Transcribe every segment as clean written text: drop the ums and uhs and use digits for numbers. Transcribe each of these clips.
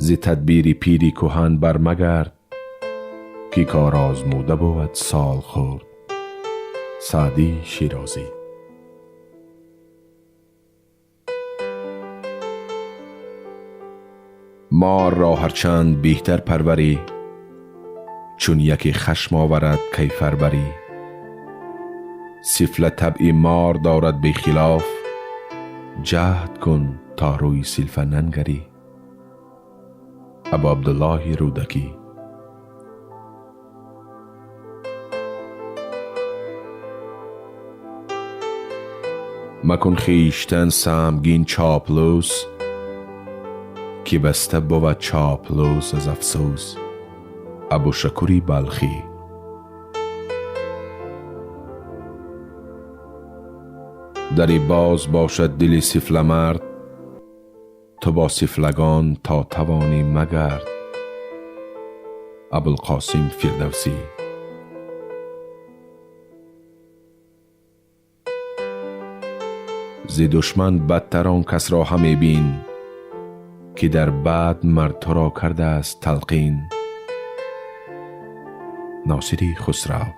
Зи тадбири пири куҳан бармагард, ки кор озмуда буд сол хурд. Саъдии Шерозӣ. Мор ро ҳарчанд беҳтар парварӣ, чун яке хашм оварад кайфар барӣ. Сифла табъи мор дорад бехилоф, ҷаҳд кун то рӯи силфа нангарӣ. Абу Абдуллоҳи Рӯдакӣ. Макун хештан самгин чоплус, ки баста буд чоплус аз афсӯс. Абушакури Балхӣ. Дари боз бошад дили сифламард, ту бо сифлагон то тавонӣ магард. Абулқосим Фирдавсӣ. Зи душман бадтар он кас ро ҳаме бин, ки дар бад мар туро кардааст талқин. Носири Хусрав.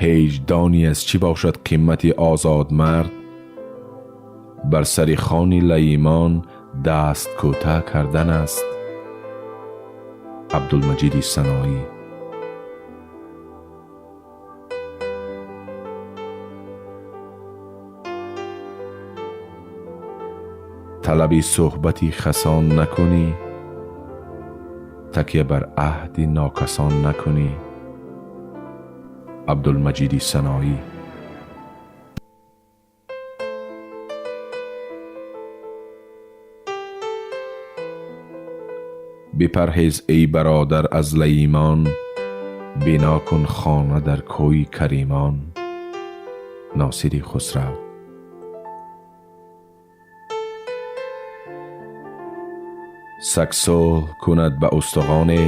Ҳеҷ донӣ аз чӣ бошад қимати озодмард, бар сари хони лаимон даст кӯтаҳ кардан аст. Абдулмаҷиди Саноӣ. Талаби суҳбати хасон накунӣ, такя бар аҳди нокасон накунӣ. Абдулмаҷиди Саноӣ. Бипарҳез эй бародар аз лаимон, бино кун хона дар кӯи каримон. Носири Хусрав. Саг сулҳ кунад ба устухоне,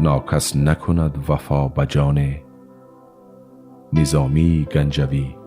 нокас накунад вафо ба ҷоне. Низомии Ганҷавӣ.